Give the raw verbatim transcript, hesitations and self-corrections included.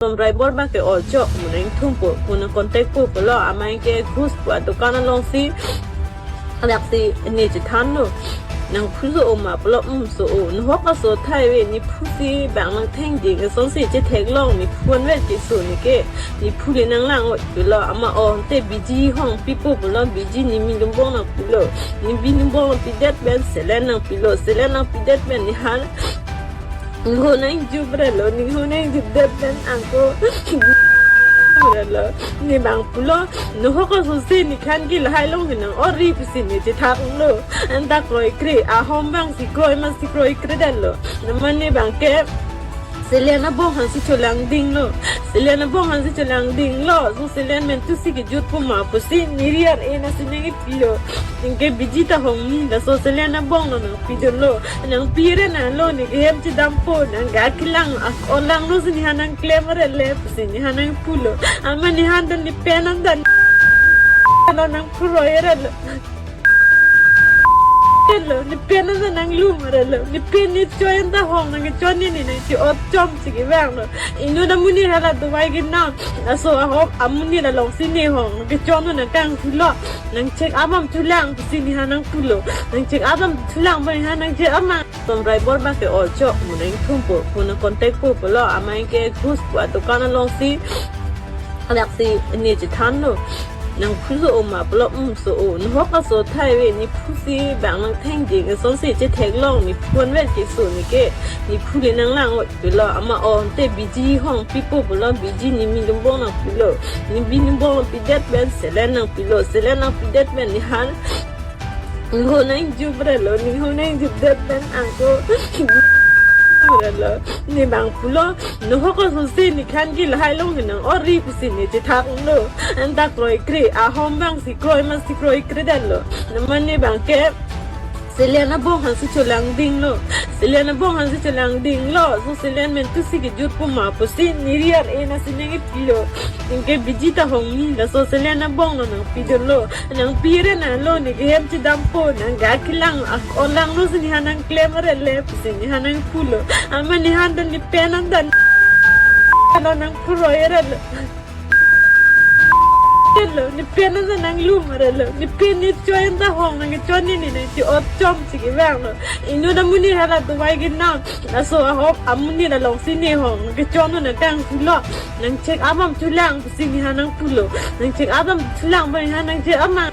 Som driver bang ke ojok mo nang thumpo, mo nang contact po pulo, amai ke Ghus pu adukan alongsi, laksi ne chethanlo. Nang phu so oma pulo, um so o. Nahok aso thai ave, ne phu si bang nang thengding asonsi chetheklong, ne phu anvet ke so ne ke. Ne phu le nang lang oi pulo, ama o te biji hong pipo pulo, biji ne mi dumbong nangpilo. Ne mi dumbong nangpidet pen selen nangpilo, selen nangpidet pen ne han. Ninghon nang jup relo, ninghon nang jup det pen angko relo. Ne bang pulo, nahok aso se ne khan ke lahai along ke nang ori pusi ne chethaklo. Anta kroikre, ahom bang si kroi ma si kroikredetlo. Namane bang ke selen abong aphansi cholangdinglo. Selen abong aphansi cholangdinglo. So selen pen tu si kejut pu ma pusi ne riar e na si nang ipilo. Anke biji ta hong ni, laso selen abong lo nangpidunlo. Nangpi re nanglo, ne ke hem chedampo, nang ga kelang, ak-, olanglo si ne han nangklem rele, pusi ne han nangpulo. Ama ne han dan ne pen an dan lo nang phu roi relo. Relo, ne pen an dan nanglum relo. Ne pen ne choi an ta hong, nang ke choi ne ne nang che-ot chom si kevanglo. Inut amonit hala dovai ke nam. Laso ahok amonit alongsi ne hong, nang ke choi no nang kangthulo. Nang check up am thulang pusi ne han nangpulo. Nang check up am thulang ba ne han nang check up ma. Som driver bang ke ojok mo nang thumpo, mo nang contact po pulo, amai ke Ghus pu adukan alongsi, laksi ne chethanlo. Nang phu so oma pulo, um so o. Nahok aso thai ave, ne phu si bang nang thengding asonsi chetheklong, ne phu anvet ke so ne ke. Ne phu le nang lang oi pulo, ama o te biji hong pipo pulo, biji ne mi dumbong nangpilo. Ne mi dumbong nangpidet pen selen nangpilo, selen nangpidet pen ne han. Ninghon nang jup relo, ninghon nang jup det pen angko relo. Ne bang pulo, nahok aso se ne khan ke lahai along ke nang ori pusi ne chethaklo. Anta kroikre, ahom bang si kroi ma si kroikredetlo. Namane bang ke selen abong aphansi cholangdinglo. Selen abong aphansi cholangdinglo. So selen pen tu si kejut pu ma pusi ne riar e na si nang ipilo. Anke biji ta hong ni, laso selen abong lo nangpidunlo. Nangpi re nanglo, ne ke hem chedampo, nang ga kelang, ak-, olanglo si ne han nangklem rele, pusi ne han nangpulo. Ama ne han dan ne pen an dan lo nang phu roi relo. Relo, ne pen an dan nanglum relo. Ne pen ne choi an ta hong, nang ke choi ne ne nang che-ot chom si kevanglo. Inut amonit hala dovai ke nam. Laso ahok amonit alongsi ne hong, nang ke choi no nang kangthulo. Nang check up am thulang pusi ne han nangpulo. Nang check up am thulang ba ne han nang check up ma.